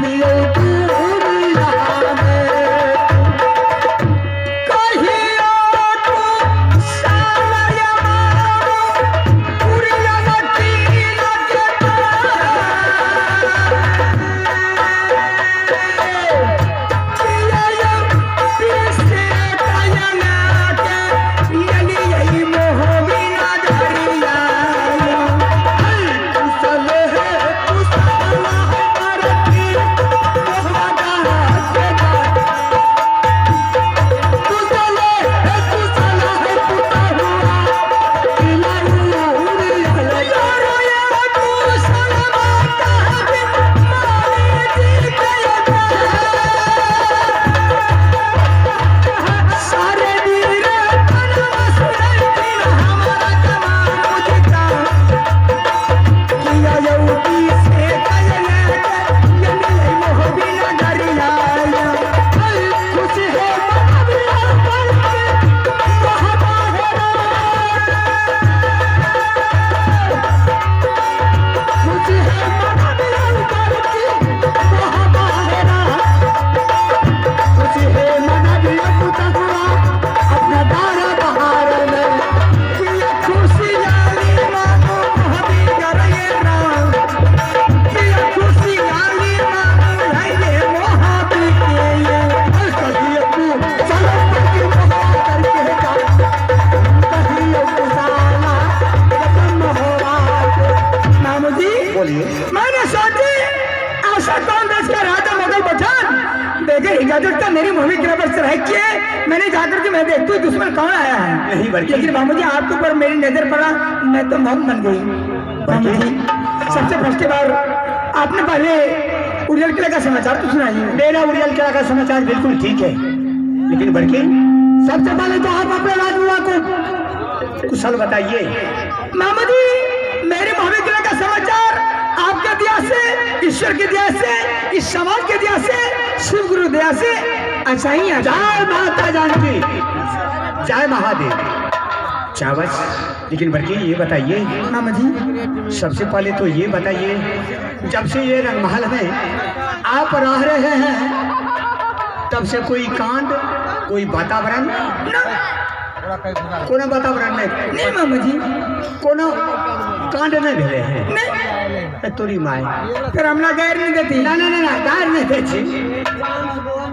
लियो दुनिया में। कहियो तू सालय मारो उड़िया की लगता। सारे वीर तनवा सुनती हमारा कमान मुझका किया यौती से कयले के यनी मोहबी नगरिया। खुश है मनबिया पर के मोहबा है, खुश है मनबिया पर के मोहबा है, खुश है मनबिया पुतहुआ अपना दारा बहार में। किया खुशियाली मानो मोहबी करे राम, किया खुशियाली मानो है ये मोहबी के ये। कहियो तू चलो पक्की मोहबा करके जा, कहियो कुसाला जब मोहबा के। मामू जी बोलिए। मैंने सोची ऐसा कौन देश का राजा मुगल पठान बगैर इजाजत का मेरी मुहम्मद की पर चढ़ाई किए। मैंने जाकर के मैं देखती हूँ दुश्मन कौन आया है। नहीं बल्कि- लेकिन मामू जी आपके ऊपर मेरी नजर पड़ा, मैं तो मोहम्मद बन गई। मामू जी सबसे फर्स्ट बार आपने पहले उड़ियल किले का समाचार तो सुनाइए। मेरा उड़ियल किला का समाचार बिल्कुल ठीक है, लेकिन बड़की सबसे पहले तो आप अपने राजमुआ को कुशल बताइए। मामू जी मेरे मोहम्मद किले का समाचार आपके दिया से, ईश्वर के दिया से, इस समाज के दिया से, शिव गुरु दया से अच्छा ही है। जय माता जानकी, जय महादेव। चावस, लेकिन बड़की ये बताइए मामा जी सबसे पहले तो ये बताइए, जब से ये रंगमहल में आप रह रहे हैं तब से कोई कांड, कोई वातावरण ना कोनो वातावरण नहीं? नहीं मामा जी। कोनो कांड नहीं भेले हैं? नहीं। ए, तोरी my. फिर हमला गैर नहीं देती। ना ना ना ना, गार नहीं दै छी।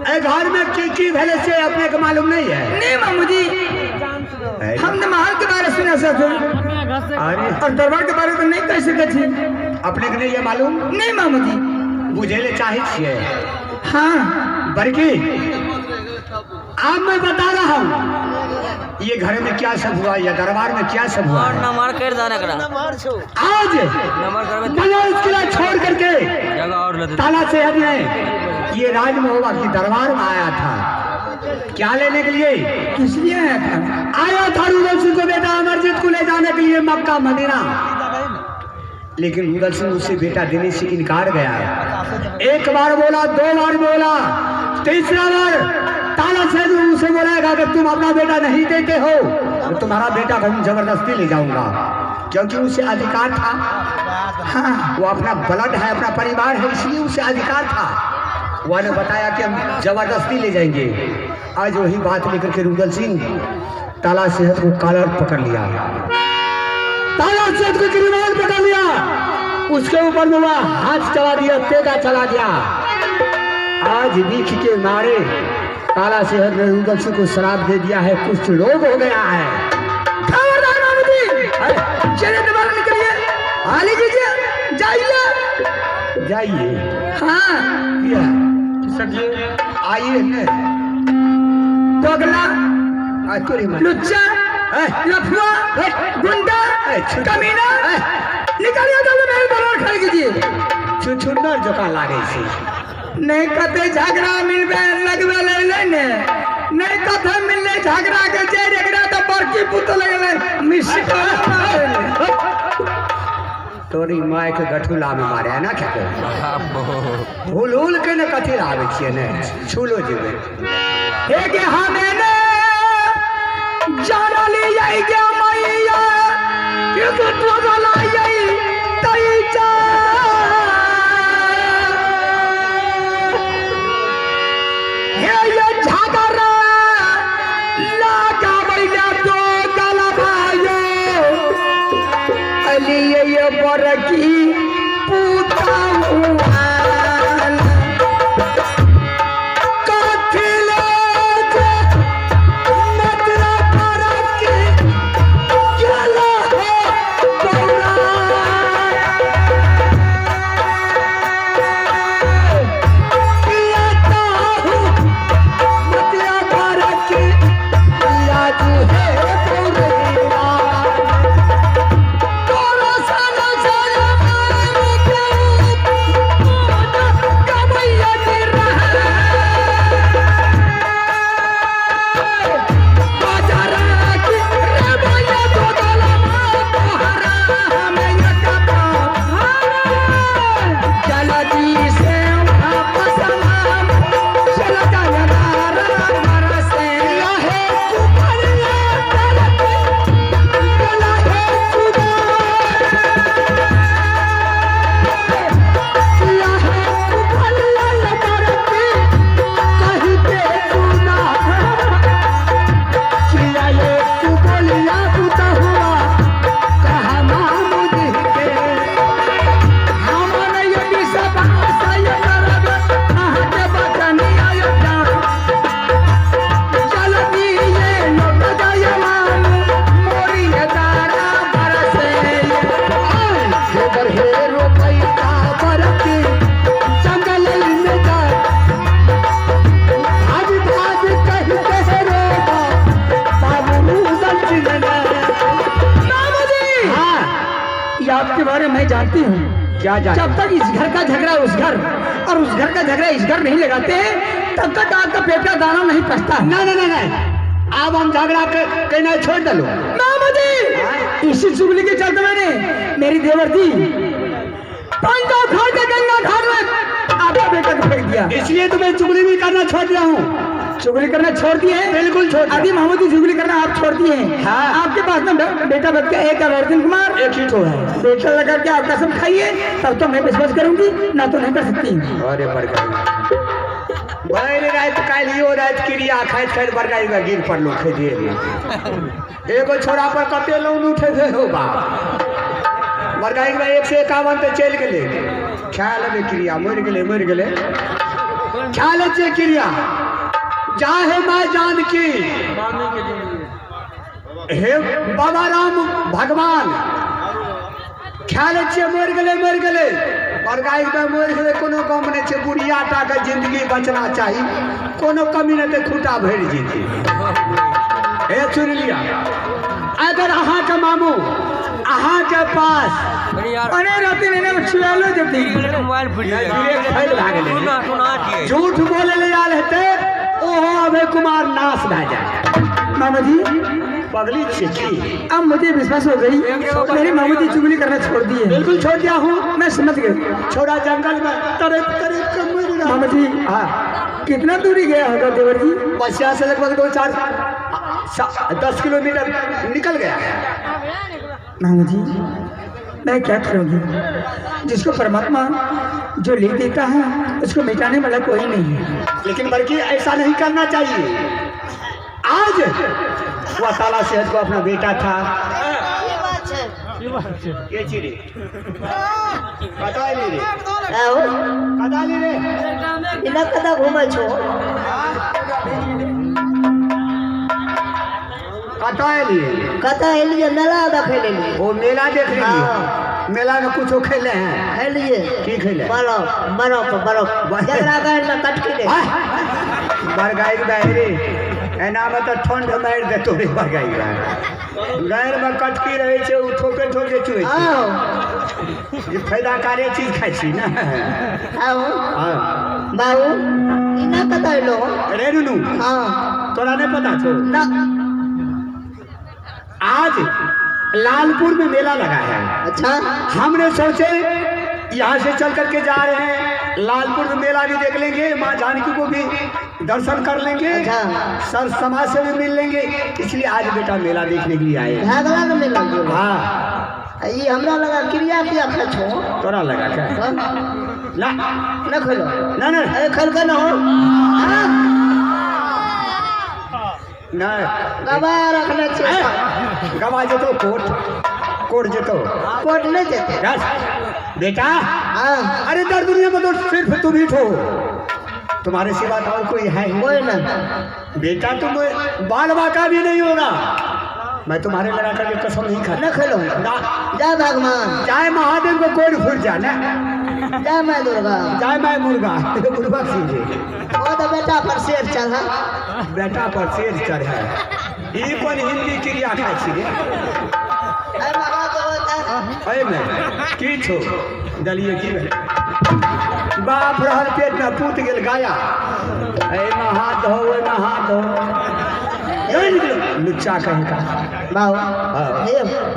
ए घर में की की भेले से अपने के मालूम नहीं है? नहीं मामू जी, हमने महल के बारे सुना सर। अरे और दरबार के बारे में नहीं कह सके छी। अपने के नहीं ये मालूम? नहीं मामू जी। बुझे ले चाहे छिए? हाँ। बल्कि आप मैं बता रहा हूँ ये घर में क्या सब हुआ या दरबार में क्या सब हुआ है। नंबर कर देना एकरा। आज नंबर करबे मनोज किला छोड़ करके जगह और लेते। ताला से हमने ये राजमहोबा की दरबार में आया था, क्या लेने के लिए? किस लिए आया था? आया था रुदल सिंह को बेटा अमरजीत को ले जाने के लिए मक्का मदीना, लेकिन रुदल सिंह उसे बेटा देने से इनकार गया। एक बार बोला, दो बार बोला, तीसरा बार ताला से उसे बोलाएगा अगर तुम अपना बेटा नहीं देते हो तो तुम्हारा बेटा को हम जबरदस्ती ले जाऊंगा, क्योंकि उसे अधिकार था। हाँ। वो अपना ब्लड है, अपना परिवार है, इसलिए उसे अधिकार था। वह ने बताया कि हम जबरदस्ती ले जाएंगे। आज वही बात लेकर के रुदल सिंह ताला सेहत को कॉलर पकड़ लिया, ताला सेहत को गिरिबान पकड़ लिया, उसके ऊपर में वह हाथ चला दिया, तेगा चला दिया। आज बीख के मारे ताला सेहत ने रुदल सिंह को शराब दे दिया है, कुछ रोग हो गया है। खबरदार मामू जी, चलिए दोबारा निकलिए, हाली कीजिए, जाइए। जाइए? हाँ। किया आइए ने। दोगला, आ, तोरी माँ। लुच्चा, लफुआ, गुंडा, कमीना, निकालिए तो मेरे दरबार खड़ी कीजिए। छुछुंदर जकाँ लागै छै। नहीं कते झगड़ा मिलबे लगबे ले ले ने, नहीं कथे मिलले झगड़ा के जे एकरा तो बड़की पुत लगले मिस कॉल। तोरी my के गठुला में मारे ना खेते हुल हुल के ने कथी आबै छियै ने छूलो जेबै। हे के हमें ने जानली आई गे मैया कि तू गलाई तई जा। जानती हूँ। क्या जानती? जब तक इस घर का झगड़ा उस घर और उस घर का झगड़ा इस घर नहीं लगाते तब तक आपका पेट का दाना नहीं पचता। ना ना ना ना, अब हम झगड़ा कहना छोड़ दलो। मामा जी इसी चुगली के चलते मैंने मेरी देवर थी पंजाब घाट के गंगा घाट में आपका बेटा को फेंक दिया। इसलिए तो मैं चुगली भी करना छोड़ दिया हूँ। चुगली करना छोड़ दिए हैं? बिल्कुल छोड़। आदि मोहम्मद जी चुगली करना आप छोड़ दिए हैं। हाँ। आपके पास में बेटा बच गया एक अर्जुन कुमार, एक ही तो है। बेटा लगा के आप कसम खाइए तब तो मैं विश्वास करूंगी, ना तो नहीं कर सकती। अरे भर रात काल्हियो रात क्रिया खाइत खाइत बड़का गिर पड़लो खेतिए एगो छोरा पर कते लोन उठे थे हो बाप बड़का 1 से 51 तो चलि गेलै। खा लेबै क्रिया मरि गेलै मरि गेलै। खा लै छियै क्रिया। जाहे माँ जानकी हे बाबा राम भगवान खा लै छियै मरि गेलै मरि गेलै बड़का मरि गेलै। कोनो गम नहि छै, बुढ़िया टाके जिंदगी बचना चाही, कोनो कमी नहि तऽ खूटा भरि जेतै। हे सुनि लिअ, अगर अहाँके मामू अहाँके पास अरे राति नहीं छुआलो जती मोबाइल फुट फैल भए गेलै। सुना सुना छियै झूठ बोले ले आयल हेतै ओहो अभय कुमार नाश भए जाए। मामा जी पगली छियै की? अब मुझे विश्वास हो गई, मेरी मामा जी चुगली करना छोड़ दिए। बिल्कुल छोड़ दिया हूँ मैं समझ गई। छोड़ा जंगल में तड़प तड़प के मर रहा। मामा जी हाँ कितना दूरी गया होगा देवर जी? बस यहाँ से लगभग 2 4 10 किलोमीटर निकल गया। मामा जी मैं क्या करूँगी, जिसको परमात्मा जो लिख देता है उसको मिटाने वाला कोई नहीं है। लेकिन बल्कि ऐसा नहीं करना चाहिए। आज वह ताला सेहत को अपना बेटा था। ये चिड़ी कता रे कता रे इना कता घूमै छो? कता एलिए? कता एलिए मेला देखै लेलिए। वो मेला देख रही है? मेला में कुछ खेले हैं? खेलिए। की खेले? बरफ बरफ बरफ जकरा गाड़ में कटकी दे बरगाई बहरे एना में तो ठंड मारि देतो रे बरगाई गायर में कटकी रहे छै उ ठोके ठोके चुए छै। ये फायदाकारी चीज खाइ छी ना। आओ हां बाबू इना कता एलो रे नुनू? हां तोरा नहीं पता छो? ना। आज लालपुर में मेला लगा है। अच्छा। हमने सोचे यहाँ से चल करके जा रहे हैं लालपुर में मेला भी देख लेंगे, माँ जानकी को भी दर्शन कर लेंगे। अच्छा। सर समाज से भी मिल लेंगे, इसलिए आज बेटा मेला देखने के लिए आए हैं। भागला न मेला? हाँ। ये हमरा लगा क्रिया किया खाइ छो? तोरा लगा क्या? हाँ? ना न खेलो ना ना अरे खेल के न हो ना गवा रखने छियै। गवा जेतो कोर्ट कोर्ट जेतो कोर्ट नहीं जेते बेटा। हाँ। अरे दर दुनिया में तो सिर्फ तुम ही हो, तुम्हारे सिवा तो और कोई है ही कोई ना बेटा। तुम बाल बाका भी नहीं होगा, मैं तुम्हारे लगा करके कसम नहीं खाता। न खेलो ना। जय भगवान जय महादेव को कोई फूट जा ना। जय माँ दुर्गा जय माँ मुर्गा मुर्गा सीधे ओ तो बेटा पर शेर चढ़ा। बेटा पर शेर चढ़ा ई कोन हिंदी क्रिया खाइ छी रे? एहिमे की छौ दलिए की भेलै? बाप रहल पेट में पूत गेल गाया। एहिमे हाथ धो ओहिमे हाथ धो लुच्चा कहीं का बाबू।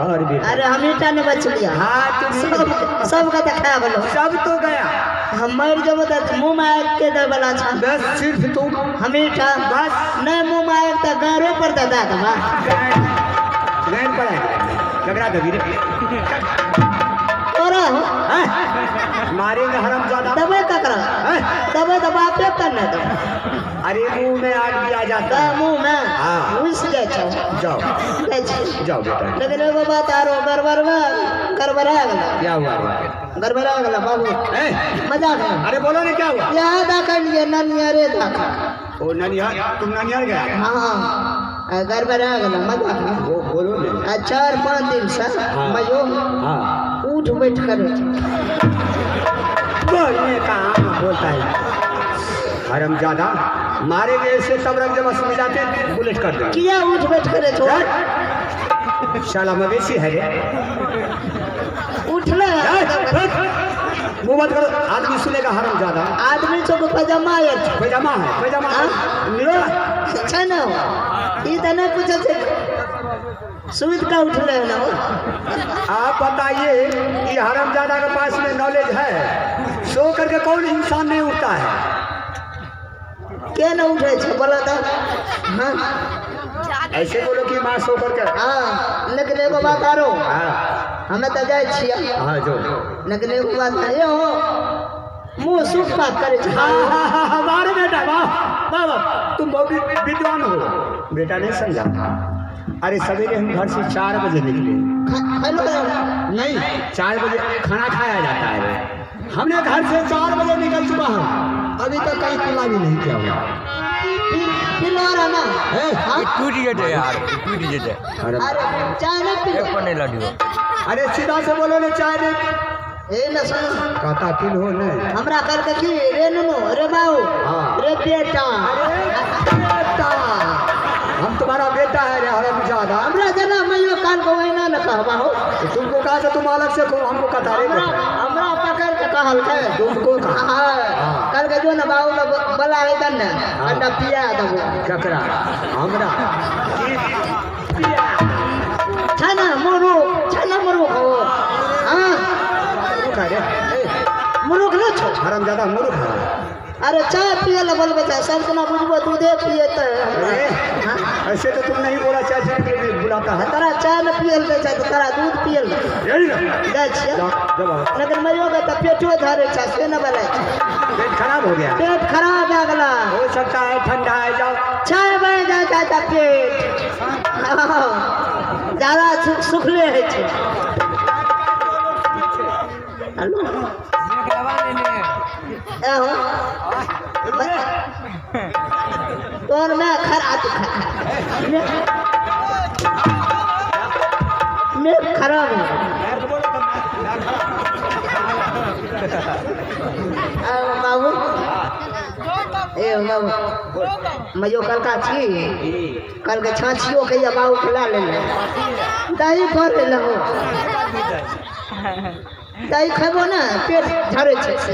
और बेटा अरे हम ईटा नहीं बचलिया। हाँ तुम सब सबका तो खा गेलो। सब तो गया। हम मर जब तो मुँह में आग के दे वाला छा। बस सिर्फ तुम हम ईटा बस नहीं मुँह में आग तो गारो पर दे दे बा गार पर झगड़ा दबी रे तोरा हो मारेंगे हरामजादा। दबे ककरा दबे तो बापे पर नहीं दो। अरे मुंह में आग भी आ जाता है। मुंह में हाँ घुस जाए जाओ जाओ बेटा। लेकिन एगो बात आरो गड़बड़वा गड़बड़ा गेला। क्या हुआ रे? गड़बड़ा गेला बाबू मजाक नहीं। अरे बोलो ना क्या हुआ? यहाँ दाखल लिए ननियरे दाखल। ओ ननियर, तुम ननियर गया? हाँ गड़बड़ा गेला मजाक नहीं। वो बोलो ना। 4-5 दिन से मयो हाँ उठ बैठ कर बोलने का बोलता है हरामजादा। मारेंगे ऐसे तब रंग जब असली जाते बुलेट कर दे। किया उठ बैठ करे छो? शाला मवेशी है रे। उठले। मुंह बंद करो, आदमी सुनेगा हराम ज्यादा। आदमी सब पजामा अछि। पैजामा है, पैजामा हाँ? नीचा। छै ने, ई तऽ नहि पूछै छै सुति कऽ उठले ने। आप बताइए, ये हरामजादा के पास में नॉलेज है? सो करके कौन इंसान नहीं उठता है? के ने उठै छै, बोला तऽ। हाँ। ऐसे बोलो कि माँ सो करके। हाँ, लेकिन एगो बात आरो। हाँ। हमे तऽ जाइ छियै। हाँ, जो। लेकिन एगो बात ए हो, मुँह सुख पात करै छै। हाँ हाँ हाँ हाँ, वाह रे बेटा, वाह वाह वाह, तुम बहुत विद्वान हो बेटा। नहीं समझा? अरे सवेरे हम घर से 4 बजे निकले। खैलो? नहीं, 4 बजे खाना खाया जाता है। हमने घर से 4 बजे निकल चुका हूँ, अभी तक कहीं कुला भी नहीं किया हुआ। पिलो रहा ना? हैं? हाँ? टूट जेतै यार, टूट जेतै। अरे। अरे चाय नहीं एक पीलो? पर नहीं लडियो। अरे सीधा से बोलो ने, चाय नहीं। ए न सुनो। कहता पिल हो नहीं। हमरा कहलकै की रे नुनू रे बाबू। हाँ। रे बेटा। अरे बेटा, हम तुम्हारा बेटा है रे हरामजादा। हमरा जेना मैयो कान को वही ना कहबा हो। तुमको कहा था, तुम अलग से कहो, हमको कहता रे हमरा बेटा। हमरा पकड़ के कहलकै। तुमको कहा? हाँ। हाँ। कहलकै जो ने बाबू ने बला है ने अंडा पिया देबो। ककरा? हमरा? छै ना मुरुख, छै ना मुरुख हो। हाँ। मूर्ख है रे ए, मुरुख न छौ। हरामजादा मूर्ख है। अरे चाय पिए ला बोलबै छै, सब दिना बुझबो दूधे पिए तऽ हमरा। अरे हाँ? ऐसे तो तुम नहीं बोला, चाय पीने के लिए बुलाता है। तोरा चाय न पियल दै छै तऽ तोरा दूध पियल दै। यही ना। जाइ छियै। जाओ, जाओ। लेकिन मरियो के तऽ पेटो धरे छै से न बोलै छै। पेट खराब हो गया। पेट खराब भए गेला। हो सकता है ठंडा है, जाओ। चाय बनि जाइ छै तऽ पेट ज्यादा सुखले होइ छै। हेलो, ए हो, तोहर माय खराब, मैं खराब है। आ, बाबू, ए बाबू, मयो कलका छी, कल के छाछियो के ये बाबू खिला ले, दही भर ले हो, दही खेबो ना पेट झरे छै से।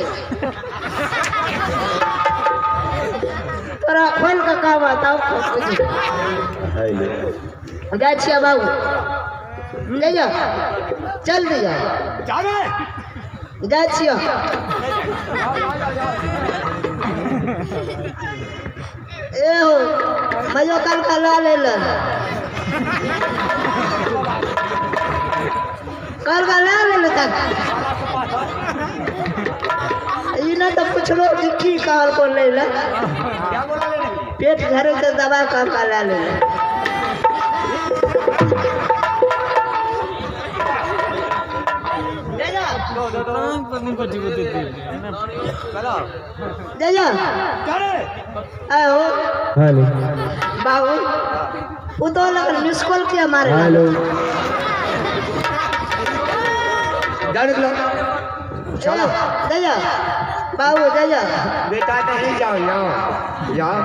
तोरा खोल के कहबा तब जाइ छियै बाबू, ले जा, चल दिया। जाइ छियै। ए हो, मयो कल का ला ले ले, कल का ला ले ले तक ई ना तो पुछलो कि की कहल को ले ले, पेट झरे से दवा कल का ला ले ले। जा जा, आए हो। हेलो। बाबू, वो तो लगल मिस कॉल किया मारे। हेलो, जा, निकलो, चलो। जा जा बाबू, जा जा। बेटा नहीं, जाओ जाओ जाओ।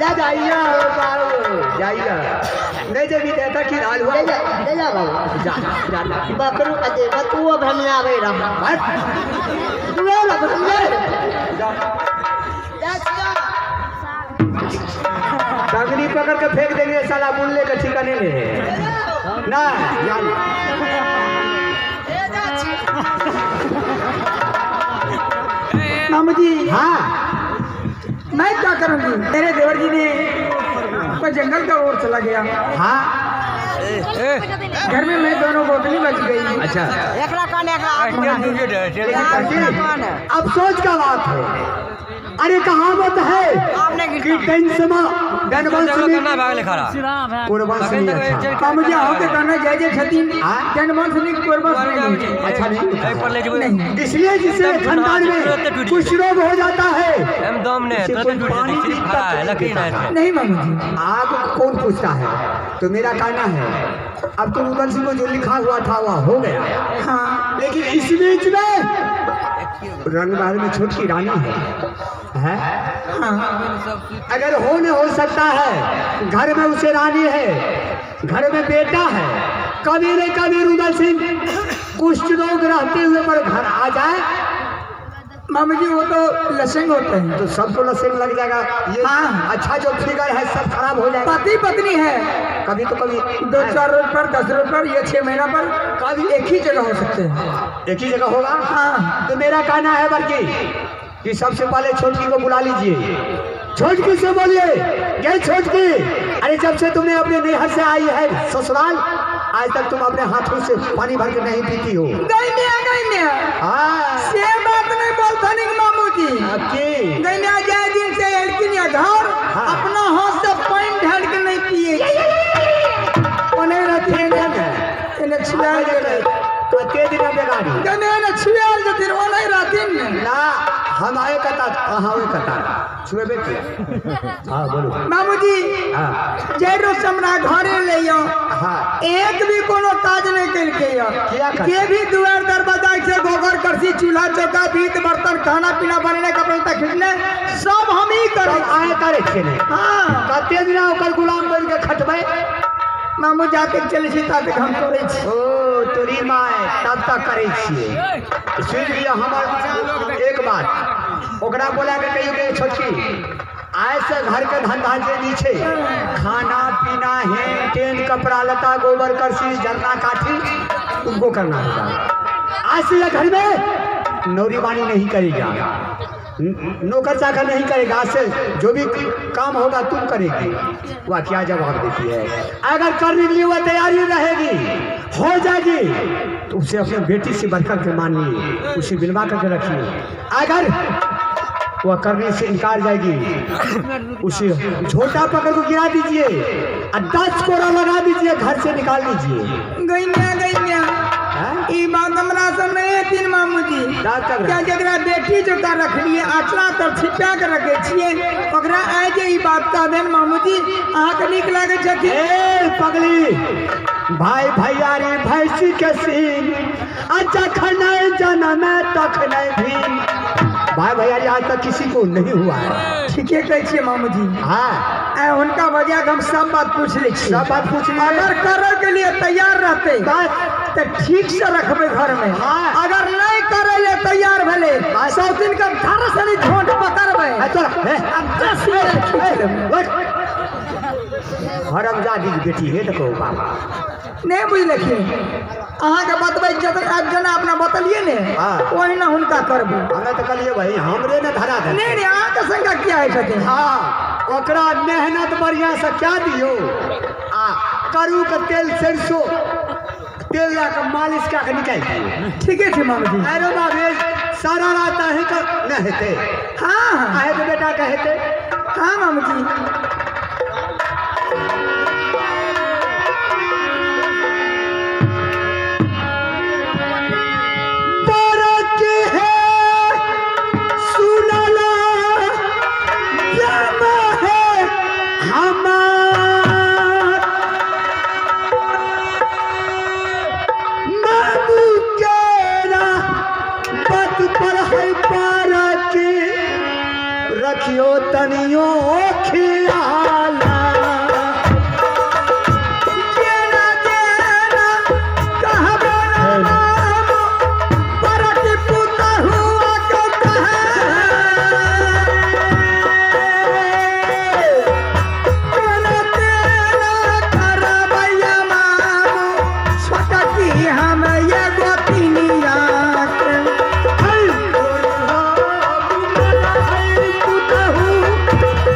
जा जा। जाइए बाबू, जाइए। नहीं जब कहता कि हाल हुआ। जा जा, जा जा बाबू। जा जा। बकरू अजे बतुओ भमियाबै रहा। बस। तू ना भमिया। जा। जा छिया। डंगरी पकड़ के फेंक देंगे साला, बोलने का ठिकाने नहीं है ना जान। ए जा छी। मामू जी। हाँ। मैं क्या करूँगी, मेरे देवर जी ने पर जंगल का ओर चला गया। हाँ। घर में मैं दोनों गोतनी बच गई। अच्छा। टूट जेतै। अफसोस का बात है, अरे कहावत है कि टेंशमा करना भागले खड़ा। कुर्बान से नहीं अच्छा। मामू जी, अहूँ के कहना जय जय छथिन। हाँ? जनवंश नहीं, कोरबा नहीं। अच्छा नहीं होता। एहि पर ले जेबै। नहीं। इसलिए जिसे खानदान में कुछ रोग हो जाता है, एम दम नहीं, उसे तुरंत कोई टूट पानी जेतै, सिर्फ भी खड़ा है तक नहीं लकड़ी देता नहीं है। है। नहीं मामू जी। आग कौन पूछता है? तो मेरा कहना है, अब तो उदल सिंह को जो लिखा हुआ था वह हो गया। हाँ। लेकिन इस बीच में रंगमहल में छोटकी रानी है? हाँ। अगर हो न हो सकता है, घर में उसे रानी है, घर में बेटा है, कभी न कभी रुदल सिंह कुष्ठ रोग रहते हुए पर घर आ जाए। मामू जी वो तो लसेंग होते हैं, तो सबको लसेंग लग जाएगा। ये हाँ। अच्छा जो फिगर है सब खराब हो जाएगा। पति पत्नी है, कभी तो कभी 2-4 रोज पर, 10 रोज पर, या 6 महीना पर कभी एक ही जगह हो सकते हैं। एक ही जगह होगा। हाँ। तो मेरा कहना है बल्कि कि सबसे पहले छोटकी को बुला लीजिए। छोटकी से बोलिए, ये छोटकी, अरे जब से तुमने अपने नैहर से आई है ससुराल, आज तक तुम अपने हाथों से पानी भर के नहीं पीती हो। गई में हाँ से बात नहीं बोलता नहीं मामू जी। की गई में जाए दिन से लड़की ने घर हाँ। अपना हाथ से पानी ढाल के नहीं पिए। ओने रहती है एने छियाल जते कते दिन बेगाड़ी गने ने छियाल जते ओने रहती ने ना हम आए कता अहाँ ओए कता छुएबे के। हाँ बोलो मामू जी। हाँ जे रोज हमरा घरे ले आओ, हाँ एक भी कोनो काज नहीं कलके किया कर? के भी दुआर दरवाजा से गोबर करसी चूल्हा चौका बीत बर्तन खाना पीना बनने कपड़ा लत्ता खींचने सब हम ही करे। आए करे छियै ने। हाँ कते दिन ओकर गुलाम बन के खटबै। मामू जाते चले छी ताते हम करे छी। ओ तोरी my तब तक करे छियै। सुनि लिअ हमर एक बात, ओकरा बोला के कहियो के छोटकी आय से घर के धंधा जे नहीं छै, खाना पीना है टेन कपड़ा लता गोबर करसी जरना काठी तुमको करना होगा। आज से यह घर में नौरी बानी नहीं करेगा, नौकर चाकर नहीं करेगा। आज से जो भी काम होगा तुम करेगी। वह क्या जवाब देती है? अगर करने के लिए वह तैयारी रहेगी, हो जाएगी, तो उसे अपने बेटी से बढ़कर के मानिए, उसे बिलवा करके रखिए। अगर वह करने से इनकार जाएगी, उसे झोटा पकड़ को गिरा दीजिए और 10 कोड़ा लगा दीजिए, घर से निकाल दीजिए। गई मिया ई बात हमरा से नहीं हेथिन मामू जी। क्या जकरा बेटी जोका रखलिए आचरा तर छिपा के रखे छियै, ओकरा आइ जे ई बात कह देन मामू जी अहाँके नीक लागै छथिन? ए पगली भाई भैयारी भैंसी के सीन, जखन जन्म तखन भीम। भाई भैयारी आज तक किसी को नहीं हुआ है। ठीके कहै छियै मामू जी। हाँ आइ हुनका वजह के हम सब बात पूछ लै छी। सब बात पूछ ली। अगर करे के लिए तैयार रहते तो ठीक से रखबे घर में। हाँ। अगर नहीं करे ले तैयार भेले सौतीन के धर से नहीं झोंट पकड़बे। अब 10 मिनट खींच लेबै। हरमजादी की बेटी है देखो बाबा। नहीं बुझलखिन अहाँके बतबै जतन आब जेना अपना बतलिए ने ओहिना हुनका करबू। हमे तऽ कहलियै भाई हमरे ने धरा दे। नहीं नहीं अहाँके शंका किया होइ छथिन? हाँ ओकरा मेहनत बढ़िया से क्या दियौ आ करू के तेल सरसों तेल ला के मालिश कए के निकालि दियौ। ठीके छै मामू जी। अरे बाबे सारा रात अहीं के नहि हेतै। हाँ हाँ अहीं के बेटा के हेतै। हाँ मामू जी। रखियो तनियो खियाला जेना जेना कहबो ना मामू परक पुतहुआ के कहे। तेना तेना करबैया मामू छोटकी हम एगो तिनिया के।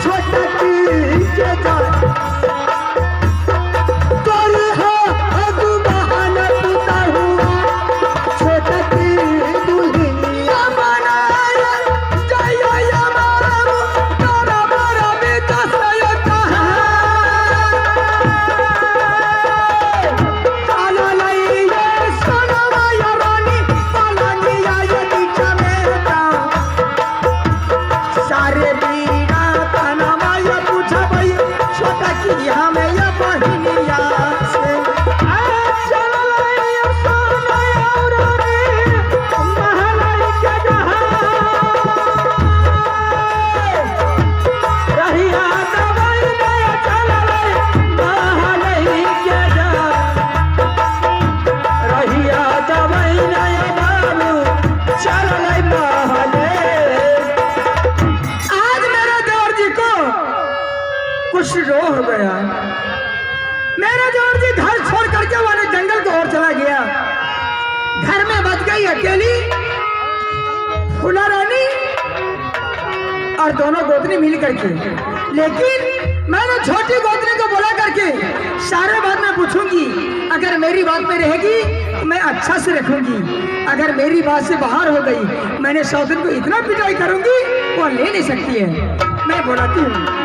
छोटकी के हो गया। मेरा जोर जी घर छोड़ करके वाले जंगल को और चला गया। घर में बच गई अकेली फूला रानी और दोनों गोतनी मिल करके। लेकिन मैंने छोटी गोतनी को बोला करके सारे बात मैं पूछूंगी, अगर मेरी बात में रहेगी तो मैं अच्छा से रखूंगी, अगर मेरी बात से बाहर हो गई मैंने सौतन को इतना पिटाई करूंगी वो ले नहीं सकती है। मैं बुलाती हूँ।